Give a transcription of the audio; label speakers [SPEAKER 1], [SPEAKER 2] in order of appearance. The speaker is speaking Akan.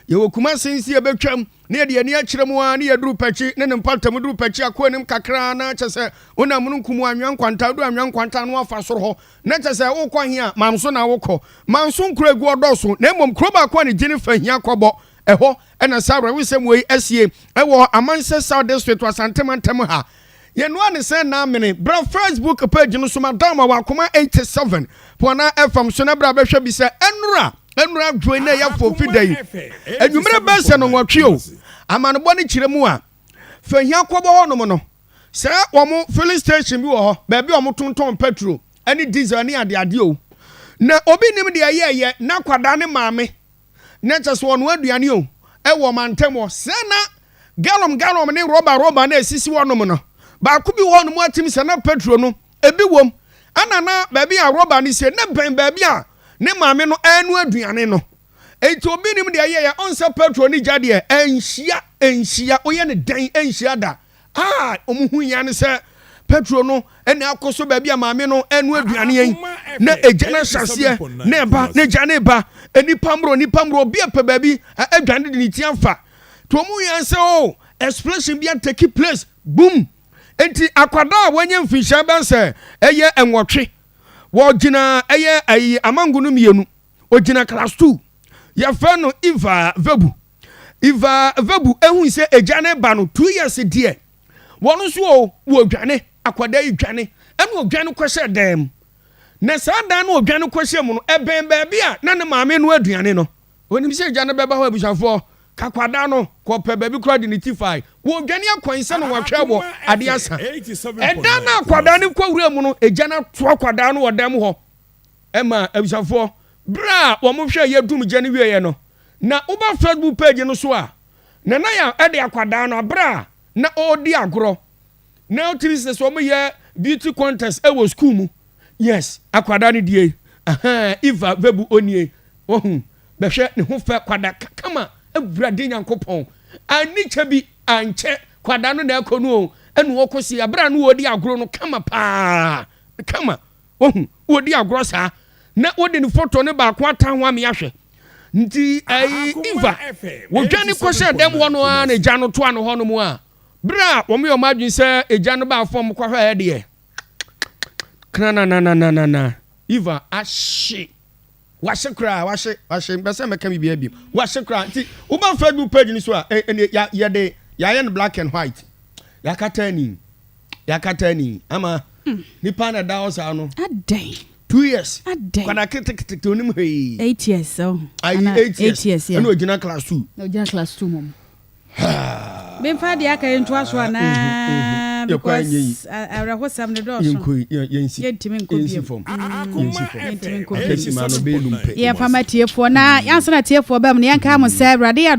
[SPEAKER 1] Yɛwɔ Kumase nsi yɛbɛtwam na yɛde ani akyerɛ mu ara ne yɛduru Pɛkyi ne ne mpɔtam duru Pɛkyi akɔ anim kakra na kyɛ sɛ wonam mununkum mu anwea nkwanta woduru anwea nkwanta no afa soro hɔ na kyɛ sɛ wokɔ he a Manso na wokɔ. Manso nkuro egu ɔdɔɔso na mmom kuro baako a ne din fa hia kɔbɔ ɛhɔ na saa awerɛhosɛm wei asie ɛwɔ Amansɛ South District wɔ Asante mantam ha. Yɛnoa ne sɛ na amene. Bra Facebook page no so ma Dama wɔ Akoma 87 Poana FM so na bra bɛhwɛ bi sɛ ɛnora ɛnora adwoe na ɛyɛ fofi da yi anwummere bɛyɛ sɛ nɔnwɔtwe o amanebɔ no kyerɛ mu a fahia kɔbɔ hɔnom no sɛ wɔn filling station bi wɔ hɔ baabi a wɔn tontɔn petrol ɛne diesel ne adeade o na obi nim deɛ ɛyɛɛyɛ na akwadaa ne maame na kyɛ sɛ ɔnoa aduane o ɛwɔ mantam hɔ sɛ na galɔm galɔm ne rɔba rɔba na esisi hɔnom no baako bi wɔ hɔnom atim sɛ na petrol no ebi wom ɛna na baabi a rɔba no sie na bɛn baabi a ne maame no ɛrenoa aduane no enti obi nim deɛ ɛyɛyɛ ɔnsɛ petrol ne gya deɛ ɛnhyia ɛnhyia woyɛ ne dɛn ɛnhyia da a wɔn ho hia ne sɛ petrol no ɛna akɔ so baabi a maame no ɛno aduane yɛn na egya no ahyɛ aseɛ na ɛba na egya no ba nipa mmoro nipa mmoro obi apɛ baabi adwane de ne ti afa to wɔn hia sɛ o oh, explosion bi atake place boom nti akwadaa a wɔnyɛ mfinhyia bɛn sɛ ɛyɛ nwɔtwe wɔgyina ɛyɛ ayi amango no mmienu ogyina class 2 yɛfrɛ no Eva Vebu Eva Vebu ehu sɛ egya no ba no 2 years deɛ wɔn nso o wɔdwane akwadaa yi dwane ɛna odwane kɔhyɛ dan mu na saa dan no odwane kɔhyɛ mu no ɛbɛn baabi a na ne maame no aduane no onim sɛ egya no bɛba hɔ. Abusuafoɔ, kakwadaa no kɔpɛ baabi koraa de ne ti fae wɔdwane akwan no wɔhwɛ wɔ adeɛ asa ɛdan no akwadaa no kɔ wura mu no egya no ato akwadaa no wɔ dan mu hɔ. Ɛma abusuafoɔ berɛ a wɔn hwɛ yɛ dum gya no wieɛ no na woba Facebook page no so a nana yɛ ɛde akwadaa no aberɛ a na ɔredi agorɔ na ɔtiri sɛ sɛ wɔn yɛ beauty contest ɛwɔ school mu. Yes, akwadaa no die ahan Eva Vebu onie wɔhu bɛhwɛ ne ho fɛ kwada kama. Awurade Nyankopɔn ani kyɛ bi ankyɛ kwadaa no na ɛkɔ no o ɛna wɔkɔ si abere a no wɔdi agorɔ no kama paa kama wɔhu wɔdi agorɔ saa na wɔde ne photo ne baako ata ho ame ahwɛ. Nti ɛyi Eva wɔdwane kɔhyɛ dɛm hɔ no ara na egya no toa no hɔ no mu a bere a wɔn yɛ wɔn adwene sɛ egya no baa fam kɔhwɛ ɛdeɛ krananananana Eva ahye wahye koraa wahye wahye mpɛ sɛ mɛka biribi abiem wahye koraa. Nti woba Facebook page ni so a ɛne yɛde yɛayɛ no black and white yɛakata ani yɛakata ani ama nipa na ɛda hɔ saa no.
[SPEAKER 2] Adɛn?
[SPEAKER 1] 2 years.
[SPEAKER 2] Adɛn?
[SPEAKER 1] Kwada ketekete onim hwee.
[SPEAKER 2] 8 years oh.
[SPEAKER 1] Ayi 8 years.
[SPEAKER 2] 8 years, yeah.
[SPEAKER 1] Ɛna ogyina class 2.
[SPEAKER 2] Na ogyina class 2 mom memfa deɛ aka yɛntoa so anaa? Because awerɛhosɛm no dɔɔso.
[SPEAKER 1] Yɛnsi
[SPEAKER 2] Yɛntumi nkɔ
[SPEAKER 1] yɛnsi
[SPEAKER 2] biom.
[SPEAKER 1] Fam yɛnsi fam.
[SPEAKER 2] Yɛntumi nkɔ biom.
[SPEAKER 1] Akɛsi ma no bɛyɛ num pɛ.
[SPEAKER 2] Yɛmfa ma tiefoɔ na yɛansa na tiefoɔ bɛm no yɛnka mo sɛ Awurade yɛ